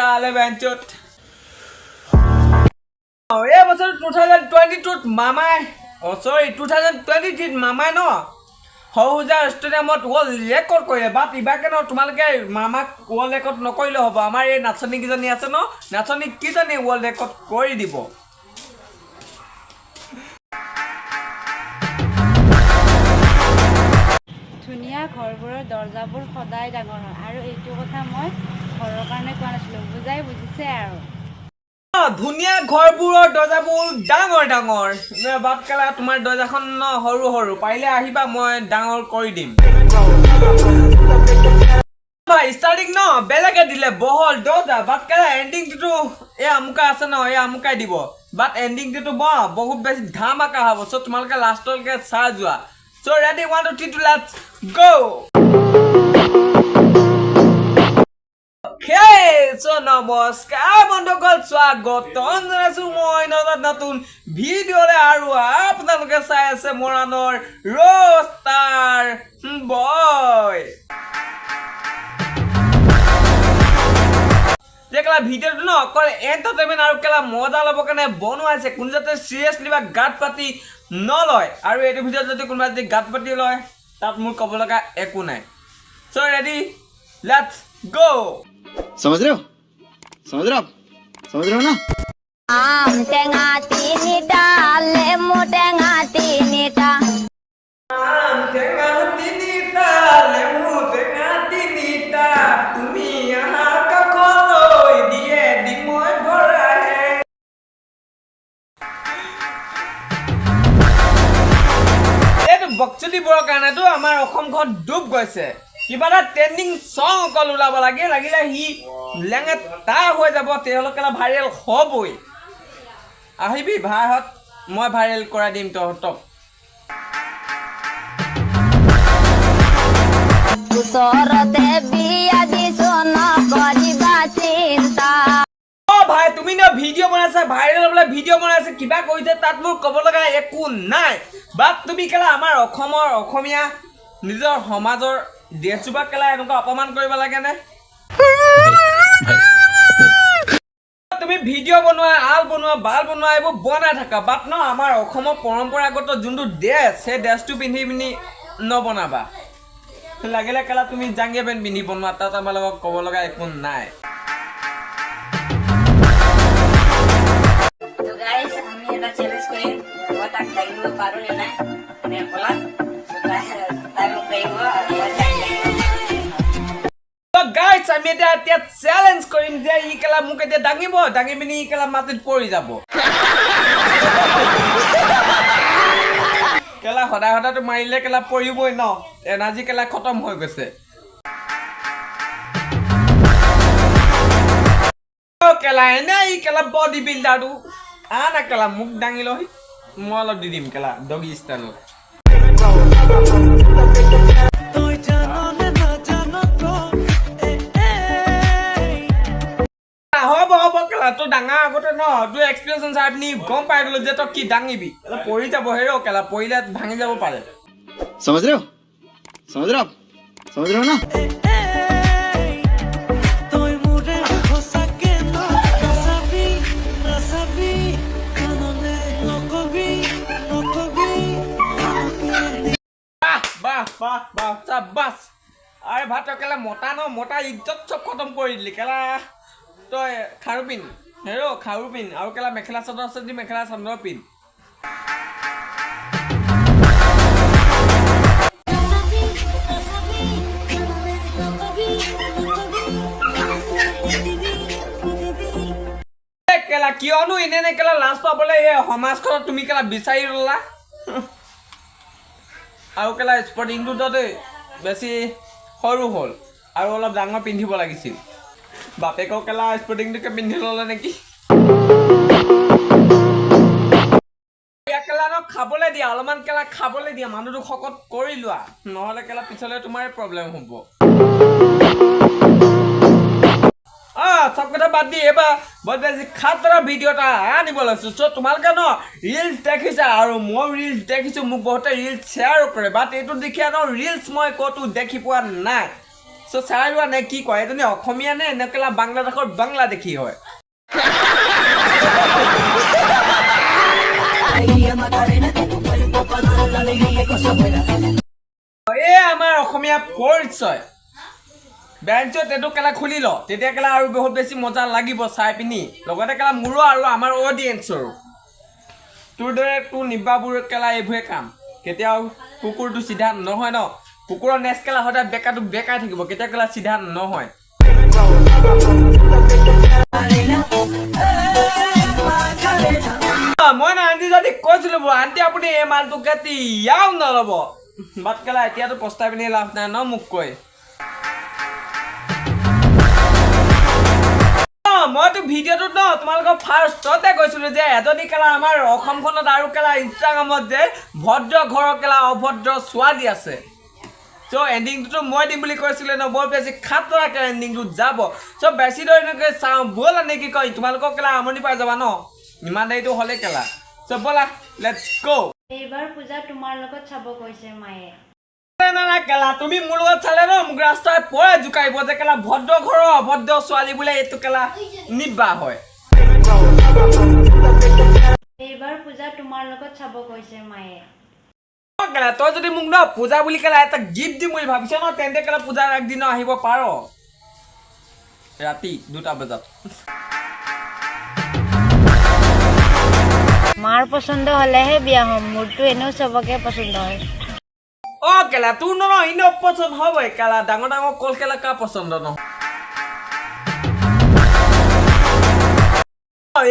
চালে বেঞ্চত। এই বছৰ 2022ত মামাই, অ' চৰি, 2023ত মামাই ন সৰুসজাই ষ্টেডিয়ামত ৱৰ্ল্ড ৰেকৰ্ড কৰিলে। বাট ইবাৰকে ন তোমালোকে মামাক ৱৰ্ল্ড ৰেকৰ্ড নকৰিলেও হ'ব, আমাৰ এই নাচনী কেইজনী আছে ন, নাচনী কেইজনী ৱৰ্ল্ড ৰেকৰ্ড কৰি দিব। ধুনীয়া ঘৰবোৰৰ দৰ্জাবোৰ সদায় ডাঙৰ হয় আৰু এইটো কথা মই ঘৰৰ কাৰণে কোৱা নাছিলোঁ, বুজাই বুজিছে আৰু। ধুনীয়া ঘৰবোৰৰ দৰ্জাবোৰ ডাঙৰ ডাঙৰ, বাট কেলা তোমাৰ দৰ্জাখন ন সৰু সৰু। পাৰিলে আহিবা, মই ডাঙৰ কৰি দিম। ভাই, ষ্টাৰ্টিং ন বেলেগে দিলে বহল দৰ্জা, বাট কেলা এণ্ডিংটোতো এই আমুকা আছে ন, এই আমুকাই দিব। বাট এণ্ডিংটোতো বহুত বেছি ধামাকা হ'ব। চ' তোমালোকে লাষ্টলৈকে চাই যোৱা। So ready, 1, 2, 3, 2, let's go. So নমস্কাৰ বন্ধুসকল, স্বাগতম জনাইছো মই নতুন নতুন ভিডিঅ'লৈ আৰু আপোনালোকে চাই আছে মৰাণৰ ৰ'ষ্টাৰ বয়। যে কেলা ভিডিঅ'টো ন অকল এণ্টাৰটেইনমেণ্ট আৰু কেলা মজা ল'বৰ কাৰণে বনোৱা হৈছে, কোনো যাতে চিৰিয়াছলি বা গাত পাতি নলয়। আৰু এইটো ভিডিঅ'ত যদি কোনোবা যদি গাত পাতি লয়, তাত মোৰ ক'ব লগা একো নাই। চ' ৰেডি, let's গ'। समझ रहे हो, समझ रहे हो आप, समझ रहे हो ना? আম টেঙা তিনিটা, লেমু টেঙা তিনিটা। আম টেঙা তিনিটা, লেমু টেঙা তিনিটা, তুমি আহা কাষলৈ, দিয়ে দিম মই ভৰাহে। এইটো বকচুলিবোৰৰ কাৰণেতো আমাৰ অসমখন ডুব গৈছে। কিবা এটা ট্ৰেণ্ডিং চং অকল ওলাব লাগে, লাগিলে সি লেঙেটা হৈ যাব, তেওঁলোকে ভাইৰেল হ'বই। আহিবি ভাইহঁত, মই ভাইৰেল কৰাই দিম তহঁতক। ওচৰতে বিয়া দিছো, নকৰিবা চিন্তা। অ ভাই, তুমি ন ভিডিঅ' বনাইছা, ভাইৰেল হ'বলৈ ভিডিঅ' বনাইছে, কিবা কৰিছে, তাত মোৰ ক'ব লগা একো নাই। বাট তুমি কেলা আমাৰ অসমৰ অসমীয়া নিজৰ সমাজৰ ড্ৰেছজোপা কেলা এনেকুৱা অপমান কৰিব লাগেনে? তুমি ভিডিঅ' বনোৱা, আল বনোৱা, বাল বনোৱা, এইবোৰ বনাই থাকা, বাট ন আমাৰ অসমৰ পৰম্পৰাগত যোনটো ড্ৰেছ, সেই ড্ৰেছটো পিন্ধি পিনি নবনাবা। লাগিলে কেলা তুমি জাংগিয়া পেণ্ট পিন্ধি বনোৱা, তাত আমাৰ লগত ক'ব লগা একো নাই। তো গাইস, আমি এটা চ্যালেঞ্জ কৰিম, মই তাক দাঙিব পাৰো নে নাই, মানে বলা তাই মোক দাঙিব আৰু মই তাক দাঙিব। গাইছ, আমি এতিয়া এতিয়া চেলেঞ্জ কৰিম যে ই কেলা মোক এতিয়া দাঙিব, দাঙি পিনি ই কেলা মাটিত পৰি যাব। কেলা সদায় সদায়তো মাৰিলে কেলা পৰিবই ন, এনাৰ্জি কেলা খতম হৈ গৈছে। কেলা এনে ই কেলা বডি বিল্ডাৰটো আনা, কেলা মোক দাঙি লহি, মই অলপ দি দিম কেলা ডগি ষ্টাইলত। হ'ব হ'ব কেলা, তই ডাঙৰ আগতে ন তোৰ এক্সপ্ৰেছন চাই পিনি গম পাই গ'লো যে তই কি দাঙিবি। পৰি যাব হেৰ কেলা, পৰিলে ভাঙি যাব পাৰে। समझ रहे हो, समझ रहे हो आप, समझ रहे हो ना? বাহ বাহ বাহ বাহ, চাবাছ। আৰে ভাত, তই কেলা মতা ন, মতা ইজ্জত চব খতম কৰি দিলি কেলা। তই খাৰু পিন, হেৰ খাৰু পিন, আৰু কেলা মেখেলা চাদৰ আছে যদি মেখেলা চাদৰ পিন। কেলা কিয়নো এনে এনে কেলা লাজ পাবলৈ এই সমাজখনত তুমি কেলা বিচাৰি ল'লা। আৰু কেলা স্পৰ্টিংটো তই বেছি সৰু হ'ল, আৰু অলপ ডাঙৰ পিন্ধিব লাগিছিল। বাপেকক কেলা স্পৰ্টিংটোকে পিন্ধি ল'লে নেকি? কেলা ন খাবলৈ দিয়া, অলপমান কেলা খাবলৈ দিয়া, মানুহটোক শকত কৰি লোৱা, নহ'লে কেলা পিছলৈ তোমাৰে প্ৰব্লেম হ'ব। চব কথা বাদ দি এইবাৰ বৰ বেছি খাতৰা ভিডিঅ' এটা আনিব লৈছোঁ। চ' তোমালোকে ন ৰিলচ দেখিছা আৰু মই ৰিলচ দেখিছোঁ, মোক বহুতে ৰিলচ শ্বেয়াৰো কৰে, বাট এইটো দেখিয়া ন ৰিলচ মই ক'তো দেখি পোৱা নাই। চ' চাই লোৱা নে কি কয়, এজনী অসমীয়া নে নে কেলা বাংলাদেশৰ বাংলাদেশী হয়। এই আমাৰ অসমীয়া পৰিচয়। বেঞ্চত এইটো কেলা খুলি ল, তেতিয়া কেলা আৰু বহুত বেছি মজা লাগিব চাই পিনি, লগতে কেলা মোৰো আৰু আমাৰ অডিয়েঞ্চৰো। তোৰ দৰে তোৰ নিবাবোৰ কেলা এইবোৰে কাম, কেতিয়াও কুকুৰটো চিধা নহয় ন। কুকুৰৰ নেচ কেলা সদায় বেকাটো বেকাই থাকিব, কেতিয়াও কেলা চিধা নহয়। মই না আণ্টি যদি কৈছিলো, আণ্টি আপুনি এই মালটো কেতিয়াও নল'ব। বাট কেলা এতিয়াতো পস্তাই পিনি লাভ নাই ন মোক কৈ। মইতো ভিডিঅ'টোত ন তোমালোকৰ ফাৰ্ষ্টতে কৈছিলো যে এজনী কেলা আমাৰ অসমখনত আৰু কেলা ইনষ্টাগ্ৰামত যে ভদ্ৰ ঘৰৰ কেলা অভদ্ৰ ছোৱালী আছে। চ' এণ্ডিংটোতো মই দিম বুলি কৈছিলে ন, বৰ বেছি খাতৰাকৈ এণ্ডিংটো যাব। চ' বেছি দেৰি এনেকৈ চাওঁ ব'লা নে কি কয়, তোমালোকক কেলা আমনি পাই যাবা ন, ইমান দেৰিটো হ'লে কেলা। চ' ব'লা let's গ'। এইবাৰ পূজা তোমাৰ লগত চাব কৈছে মায়ে। না না কেলা, তুমি মোৰ লগত চালে ন মোক ৰাস্তাই পৰাই জোকাৰিব যে কেলা ভদ্ৰ ঘৰৰ অভদ্ৰ ছোৱালী বোলে এইটো কেলা নিবা হয়। এইবাৰ পূজা তোমাৰ লগত চাব কৈছে মায়ে। কেলা তই যদি মোক ন পূজা বুলি কেলা এটা গিফ্ট দিম বুলি ভাবিছ ন, তেন্তে কেলা পূজাৰ আগদিনা আহিব পাৰ ৰাতি 2টা বজাত। মাৰ পচন্দ হ'লেহে বিয়া হ'ম, মোৰতো এনেও চবকে পচন্দ হয়। অ কেলা তোৰ ন এনেও পচন্দ হ'বই কেলা, ডাঙৰ ডাঙৰ কল কেলা কাৰ পচন্দ নহয়।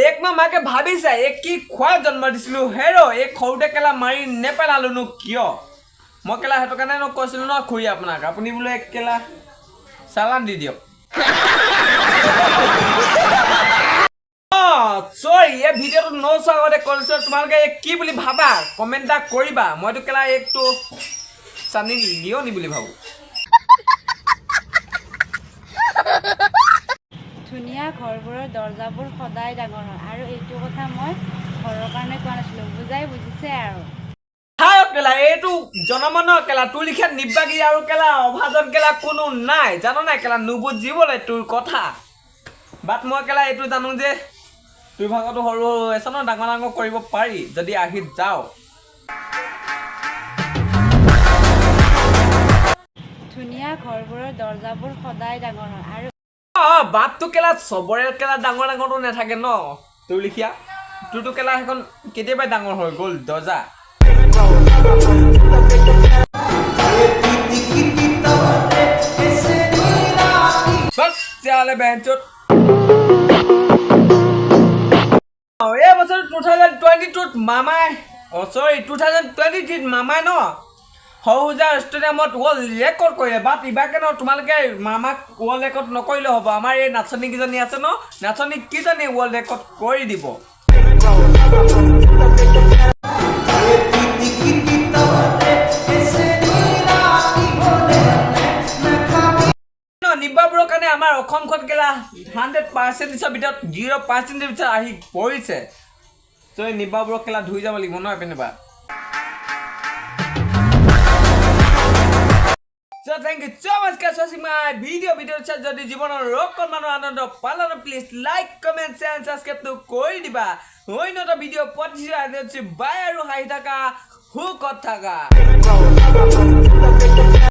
এক ন মাকে ভাবিছে এক কি খোৱা জন্ম দিছিলো হেৰ, এক সৰুতে কেলা মাৰি নেপেলালোনো কিয়। মই কেলা সেইটো কাৰণে ন কৈছিলো ন খুৰী আপোনাক, আপুনি বোলো এক কেলা চালান দি দিয়ক। চৰি, এই ভিডিঅ'টো নোচোৱাৰ আগতে কৈছোঁ তোমালোকে এক কি বুলি ভাবা কমেণ্ট এটা কৰিবা। মইতো কেলা একটো চানি লিয়নি বুলি ভাবোঁ। ধুনীয়া ঘৰবোৰৰ দৰ্জাবোৰ সদায় ডাঙৰ হয় আৰু এইটো কথা মই ঘৰৰ কাৰণে কোৱা নাছিলো, বুজাই বুজিছে আৰু। কেলা এইটো জনমানৰ কেলা তোৰ লিখীয়া নিবাগি আৰু কেলা অভাজন কেলা কোনো নাই, জান নাই কেলা নুবুজিবলৈ তোৰ কথা। বাট মই কেলা এইটো জানো যে তোৰ ভাগতো সৰু সৰু হৈ আছে ন, ডাঙৰ ডাঙৰ কৰিব পাৰি যদি আহি যাওঁ। ধুনীয়া ঘৰবোৰৰ দৰ্জাবোৰ সদায় ডাঙৰ হয় আৰু বাপটো কেলা চবৰে কেলা ডাঙৰ ডাঙৰটো নাথাকে ন তোৰ লিখীয়া, তোৰতো কেলা সেইখন কেতিয়াবাই ডাঙৰ হৈ গ'ল দৰ্জা। তেতিয়াহ'লে বেঞ্চত এই বছৰ 2022 মামাই, অ' চৰি 2023 মামাই ন সৰুসজাই ষ্টেডিয়ামত ৱৰ্ল্ড ৰেকৰ্ড কৰিলে। বাট ইবাৰকে ন তোমালোকে মামাক ৱৰ্ল্ড ৰেকৰ্ড নকৰিলেও হ'ব, আমাৰ এই নাচনী কেইজনী আছে ন, নাচনী কেইজনী ৱৰ্ল্ড ৰেকৰ্ড কৰি দিব। নিবাবোৰৰ কাৰণে আমাৰ অসমখন কেলা 100%ৰ ভিতৰত 0%ৰ ভিতৰত আহি পৰিছে। চ' এই নিবাবোৰক কেলা ধুই যাব লাগিব ন এপিনে পৰা। So thank you so much guys for watching my video. Video চাই যদি জীৱনৰ অকণমানো আনন্দ পালা ন, please like, comment, share and subscribe টো কৰি দিবা। অন্য এটা ভিডিঅ' পাতিছোঁ, বাই আৰু হাঁহি থাকা, সুখত থাকা।